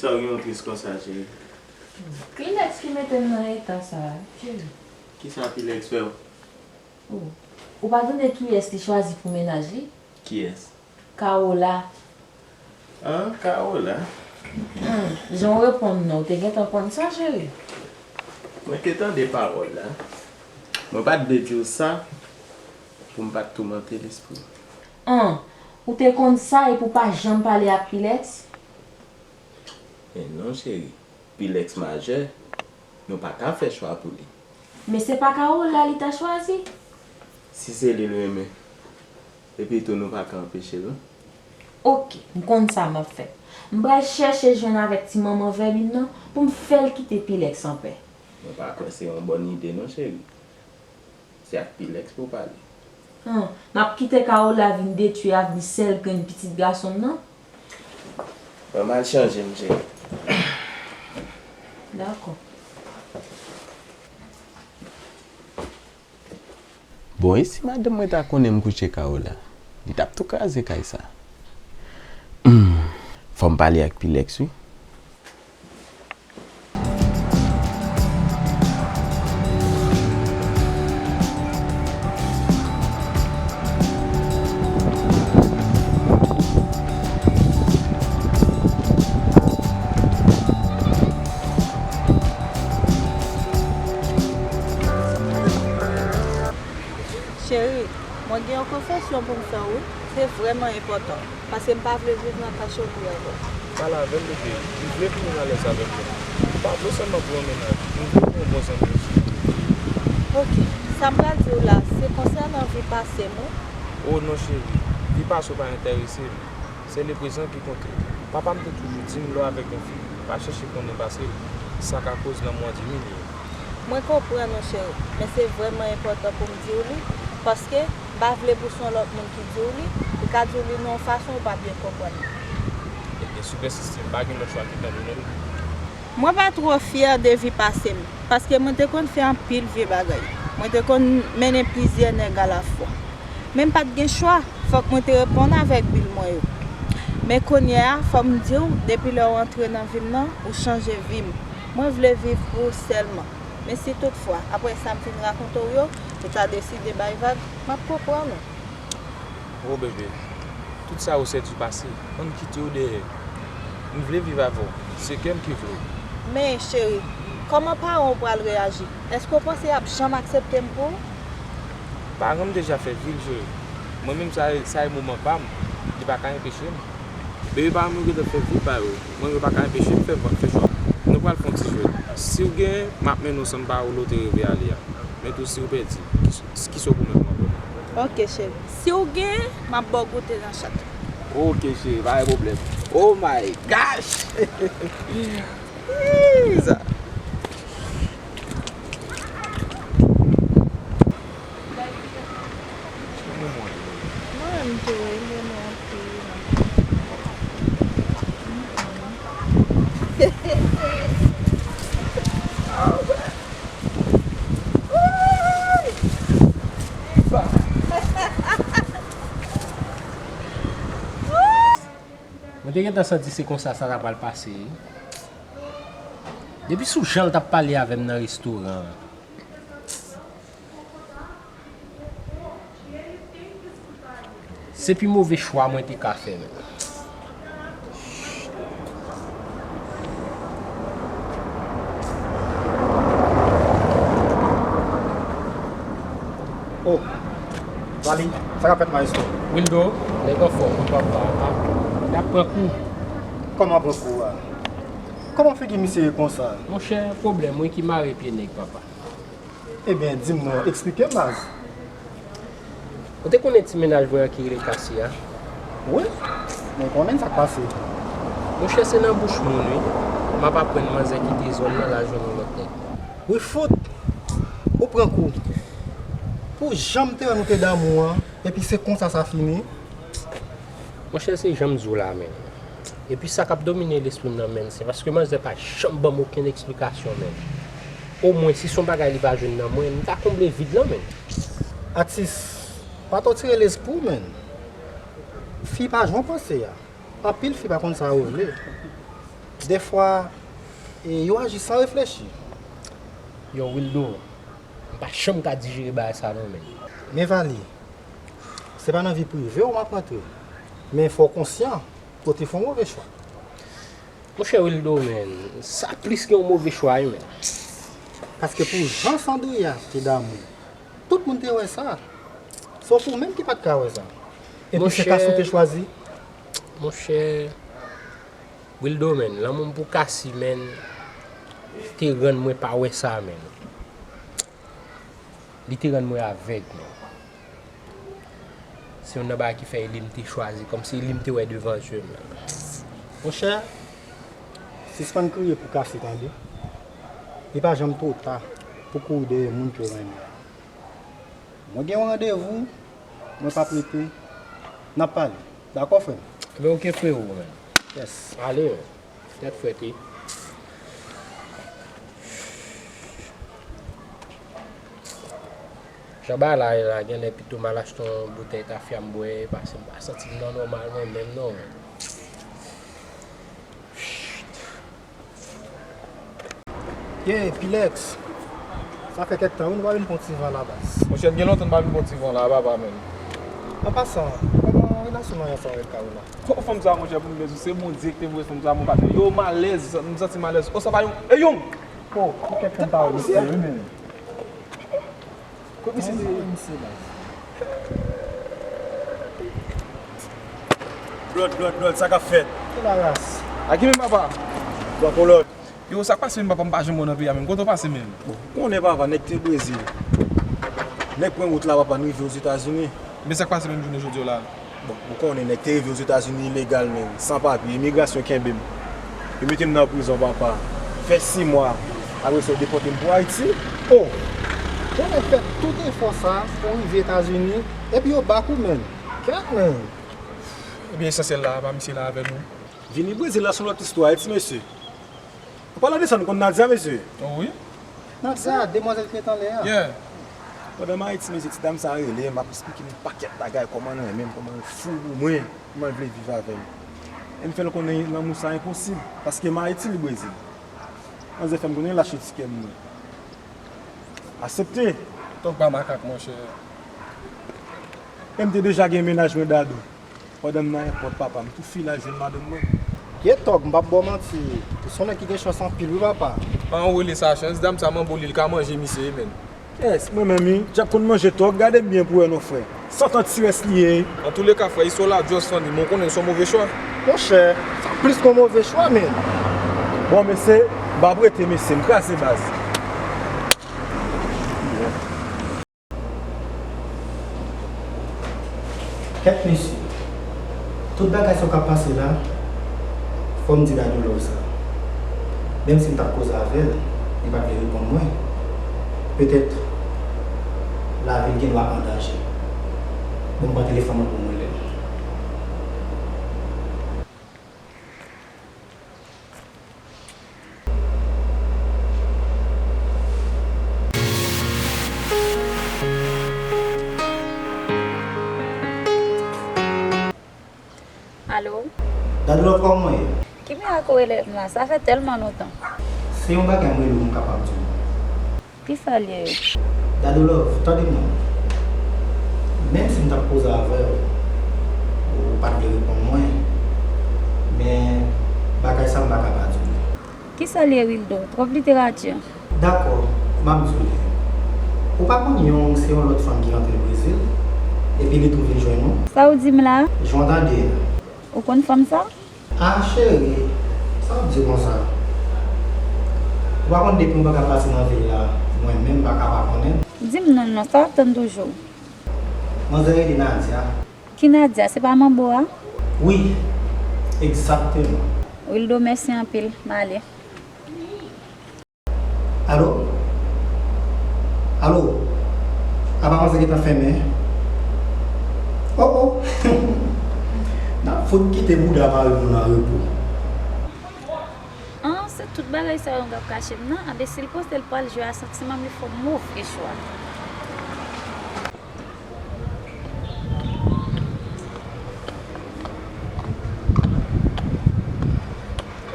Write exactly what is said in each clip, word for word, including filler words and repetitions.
Sa w gen w tris konsa, cheri? Pilex ki mete m nan eta sa a, cheri. Kisa Pilex fè w? Oh. Ou pa tande kiyès li chwazi pou mennaj li? Kiyès? Carola. Ah, Carola. Hmm, jan w reponn nan, ou te gentan konn sa, cheri? Mwen te tande pawòl la. Mwen pa t vle di w sa pou m pa t toumante lespri w. An, ou te konn sa epi w pa janm pale ak Pilex? Men non, cheri. Pilex majè, nou pa ka fè chwa pou li. Men se pa Carola li ta chwazi? Si se li l renmen, epi tou nou pa ka anpeche l, non. Oke, m konn sa m ap fè. M pral chèche jwenn avèk ti manman vèmin nan pou m fè l kite Pilex anpè. Mwen pa kwè se yon bòn ide non, cheri. Se ak Pilex pou w pale. Hum, m ap kite Carola vin detwi avni sèl grenn pitit gason m nan? Bon, m al chanje m, cheri. Dakò. Bon, e si madanm mwen ta konnen m kouche Carola? Li t ap tou kraze kay sa. Hum, fò m pale ak Pilex, wi. Cheri, mwen gen yon konfesyon pou m fè w, wi. Se vrèman enpòtan, paske m pa vle viv nan kachotri avè w. Pale avè m, bebe. M vle pou nou alèz avèk mwen. M pa vle w sèlman pou yon mennaj. M vle pou yon bon zanmi osi. Oke. Sa m pral di w la, se konsènan vi pase m, wi. O non, cheri. Vi pase w pa enterese m. Se leprezan ki konte. Papa m te toujou di m, lè w avèk yon fi, pa chèche konnen pase l. Sa ka koz lanmou an diminye. Mwen konprann ou, cheri, men se vrèman enpòtan pou m di w li, paske m pa vle pou se yon lòt moun ki di w li, li ka di w li nan yon fason ou pa byen konprann li. Ebyen, si w pèsiste, m pa gen lòt chwa ke tande w non, bebe. Mwen pa twò fyè de vi pase m, paske mwen te konn fè anpil vye bagay. Mwen te konn mennen plizyè nèg alafwa. Men m pa t gen chwa, fòk mwen te reponn avèk bil mwen yo. Men kounye a, fò m di w, depi lè w antre nan vi m nan, ou chanje vi m. Mwen vle viv pou ou sèlman. Men si toutfwa, apre sa m fin rakonte w yo, ou ta deside bay vag, m ap konprann ou. O bebe, tout sa yo se di pase, ann kite yo dèyè. M vle viv avè w, se kè m ki vle w. Men, cheri, kòman paran w pral reyaji? Èske w panse y ap janm aksepte m pou ou? Paran m deja fè vi l, cheri. Mwen menm, sa, sa e moman pa m, li pa ka enpeche m. Bebe, paran m yo gentan fè vi pa yo, mwen, yo pa ka enpeche m fè, fè chwa. Nou pral fè yon ti jwèt. Si w genyen, m ap mennen w sanm paran w lè w te reve ale a. Men tou, si w pèdi, ki, ki sa w pwomèt mwen ankò? Oke, cheri. Si w genyen, m ap ba w goute nan chat. Oke, cheri, pa gen pwoblèm. Oh my gosh! Ih, sa. Mwen menm tou, wi, m renmen anpil. Mwen te gentan santi se konsa sa ta pral pase. Depi sou jan l t ap pale avè m nan restoran an. Se pi move chwa mwen te ka fè menm. Oh, Vali, sa k ap fèt, maestro? Wildo, nèg anfòm, wi papa. Y ap pran kou. Kòman pran kou a? Kòman figi misye ye konsa? Monchè, pwoblèm wi ki mare pye nèg, papa. Ebyen, di m non, eksplike m, baz. Ou te konnen ti mennaj mwen an ki rele Cassie a? Wi, mwen konnen sa k pase. Monchè, se nan bouch moun, wi. M ap aprann manzè kite zòn nan, l al jwenn yon lòt nèg. Wi fout! Ou pran kou. Pou jan m te wè nou te damou an, epi se konsa sa fini. Monchè, se jan m di w la, menn. Epi sa k ap domine lespri m nan, menn, se paske manzè pa janm ban m okenn eksplikasyon, menn. Omwen, si se yon bagay li pa jwenn nan mwen, m ta konble vid lan, menn. Atis, pa twò tire lespri w, menn. Fi pa jan w panse a. Anpil fi pa konn sa yo vle. Dèfwa, e, yo aji san reflechi. Yo, Wildo, m pa janm ka dijere bagay sa non, men. Men Vali, se pa nan vi prive w m ap rantre. Men fò w konsyan ke w te fè yon move chwa. Monchè Wildo, men, sa plis ke yon move chwa, wi, men. Paske pou jan Sandria te damou, tout moun te wè sa. Sòf ou menm ki pa t ka wè sa. Epi se Kasi w te chwazi. Monchè Wildo, men, lanmou m pou Kasi, men, te rann mwen pa wè sa, men. Li te rann mwen avèg, men. Se youn nan bagay ki fè e li m te chwazi, kòmsi e li m te wè devan je m. Monchè, sispann kriye pou Kasi, tande. Li pa janm twò ta pou kouri dèyè moun ke w renmen. Mwen gen yon randevou, mwen p ap rete. N ap pale. Dakò, frè m? Ebyen, oke, frewo, men. Yes. Ale, men. Tèt frèt, wi. Jan bagay la ye la, genlè pito m al achte yon boutèy tafya m bwè, paske m pa santi m nan nòmal mwen menm non. Ye, Pilex. Sa fè kèk tan, wi, nou pa vin pran ti van la, baz. Monchè, m gen lontan m pa vin pran ti van la, papa, menm. An pasan, kòman relasyon w ansanm avèk Karina? Kò fanm sa, monchè, pou m bezwen, se Bondye ki te voye fanm sa, mon patnè. Yo, m alèz, m santi m alèz. O, sa pa yon, e yon! O, pou kèk fanm pa wè misye, wi, menm. Kot misye te ye? Misye, baz. Blòd, blòd, blòd, sa k ap fèt? Ki la ras? A ki menm, papa? Blan kolòt. Yo, sa k pase menm, papa, m pa janm wè w nan peyi a menm. Kote w pase menm? Bon, ou konnen, papa, nèg te Brezil. Nèg pran wout la, papa, n rive Ozetazini. Men sa k pase menm jounen jodi a la? Bon, ou konnen, nèg te rive Ozetazini ilegal, men san papye. Imigrasyon kenbe m. Yo mete m nan prizon, papa. Fè sis mwa. Apre sa, yo depòte m pou Ayiti. O! Konnen fè tout efò sa pou w rive Etazini, epi yo bak ou menm. Kèt menm! Ebyen, esansyèl la, pa misye la avè nou. Vini Brezil la se yon lòt istwa, wi, ti mesye. An palan de sa, nou konn Nadia, mesye? O wi. Nadia, demwazèl ki ret anlè a. Yeah. Pandan m Ayiti, mesye, ti dam sa rele m, ap esplike m yon pakèt bagay, kòman l renmen m, kòman l fou pou mwen, kòman l vle viv avè m. E m fè l konnen lanmou sa enposib, paske m Ayiti, li Brezil. Manzè fè m konnen l achte tikè m mwen. Aksepte. Tòg pa makak, monchè. E m te deja gen mennaj mwen, Dadou. Pandan m nan èpòt, papa, m tou fil al jwenn madanm mwen. Ye Tòg, m p ap ba w manti, ou se yon nèg ki gen chans anpil wi, papa. Pa anwole sa chans, dam sa manbo li, li ka manje misye wi, menm. Yes, mwen menm wi, djab konn manje Tòg, gade m byen pou wè non, frè. Santan ti rès li ye. Antouleka, frè, istwa la just funny, men w konnen se yon move chwa. Monchè, sa plis ke yon move chwa, men. Bon, mesye, m p ap rete, mesye, m kraze baz. Kèt mesye, tout bagay sa yo k ap pase la, fò m di Dadou Love sa. Menm si m t ap koze avè l, li pa t vle reponn mwen. Petèt, lavi l gen dwa an danje. Bon, m pran telefòn nan pou m rele l. Alo? Dadou Love, kòman w ye? Ki mirak ou rele m la? Sa fè tèlman lontan. Se yon bagay m rele w m kapab di w. Kisa l ye? Dadou Love, tande m non. Menm si m t ap koze avè w, ou pa t vle reponn mwen, men bagay sa m pa ka pa di w li. Kisa l ye, Wildo? Twòp literati. Dakò, m ap di w li. Ou pa konn Young se yon lòt fanm ki rantre Brezil, epi li tou vin jwenn ou? Sa w di m la? Jan w tande a. Ou konn fanm sa? Ah, cheri, sa w ap di konsa? Ou pa konn depi m pa ka pase nan vil la, mwen menm m pa ka pa konnen l? Di m non, non, sa w ap tann toujou? Manzè rele Nadia. Ki Nadia? Se pa manbo a? Wi, egzakteman. Wildo, mèsi anpil. M ale. Alo? Alo? Apa manzè gentan fèmen? Oh, oh! N ap fout kite bouda mari nou nan repo. An, se tout bagay sa yo w ap kache m nan? Anben, si l panse l pral jwe a santiman m, li fè w move chwa.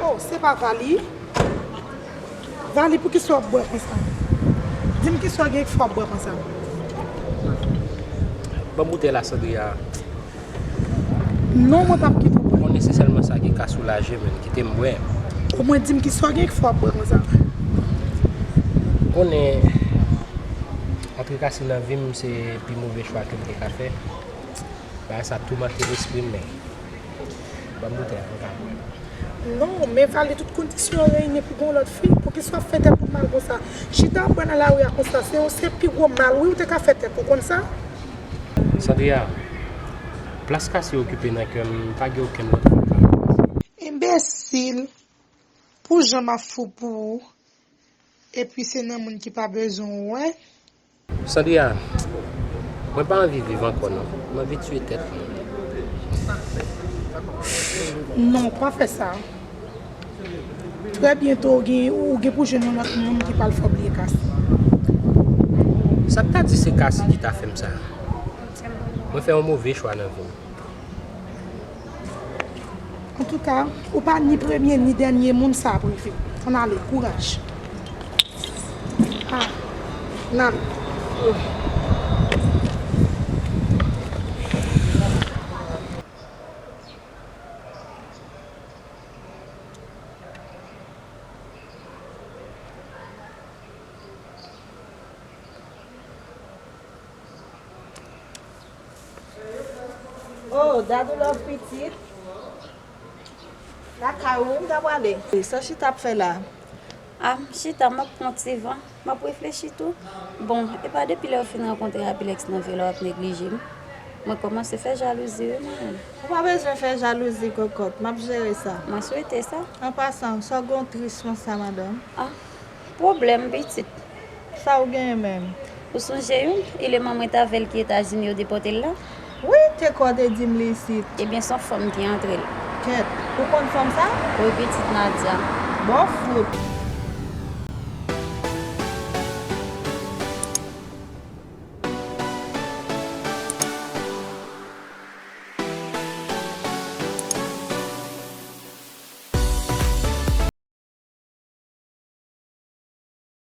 Oh, se Pa Vali. Vali, poukisa w ap bwè konsa? Di m kisa w gen k fè w ap bwè konsa. Ban m boutèy la, Sandria. Non, mwen p ap kite w bwè. Konnen se sèlman sa ki ka soulaje m, men kite m bwè. Omwen di m kisa w gen k fè w ap bwè konsa. Konnen, antre Cassie nan vi m, se pi move chwa ke m te ka fè. Bagay sa toumante lespri m, men ban m boutèy la, m ka bwè. Non, men Vali, tout kondisyon yo reyini pou gen yon lòt fi. Poukisa w ap fè tèt ou mal konsa? Chita ap bwè nan lari a konsa, se yon, se pi gwo mal, wi, ou te ka fè tèt ou, konn sa? Sandria, plas Cassie okipe nan kè m, pa gen okenn lòt fi k ka ranplase l. Enbesil, pou jan m ap fou pou ou, epi se nan moun ki pa bezwen w wè. Sandria, mwen pa anvi viv ankò non. M anvi tiye tèt mwen. Non, pa fè sa. Trè byento, ou gen, ou gen pou jwenn yon lòt moun ki pral fè w bliye Cassie. Sa k ta di se Cassie ki ta fè m sa? Mwen fè yon move chwa nan vi m. Antouka, ou pa ni premye ni dènye moun sa ap rive. Ann ale, kouraj. Ah, n ale. Oh, Dadou Love pitit. Lakay ou, m ta prale. Sa w chita ap fè la? Ah, m chita, m ap pran ti van. M ap reflechi tou. Bon, e pa depi lè w fin rankontre Abilex nan vil la w ap neglije m. Mwen kòmanse fè jalouzi wi mwen menm. Ou pa bezwen fè jalouzi kòkòt, m ap jere sa. Mwen swete sa. An pasan, sa w gen w tris konsa madanm? Ah, pwoblèm pitit. Sa w genyen menm? Ou sonje youn, eleman mwen t avè l ki Etazini yo depòte l la? Wi, Teko te di m li isit. Ebyen s on fanm ki antre l. Kèt, ou konn fanm sa? Wi pitit Nadia. Bon fout.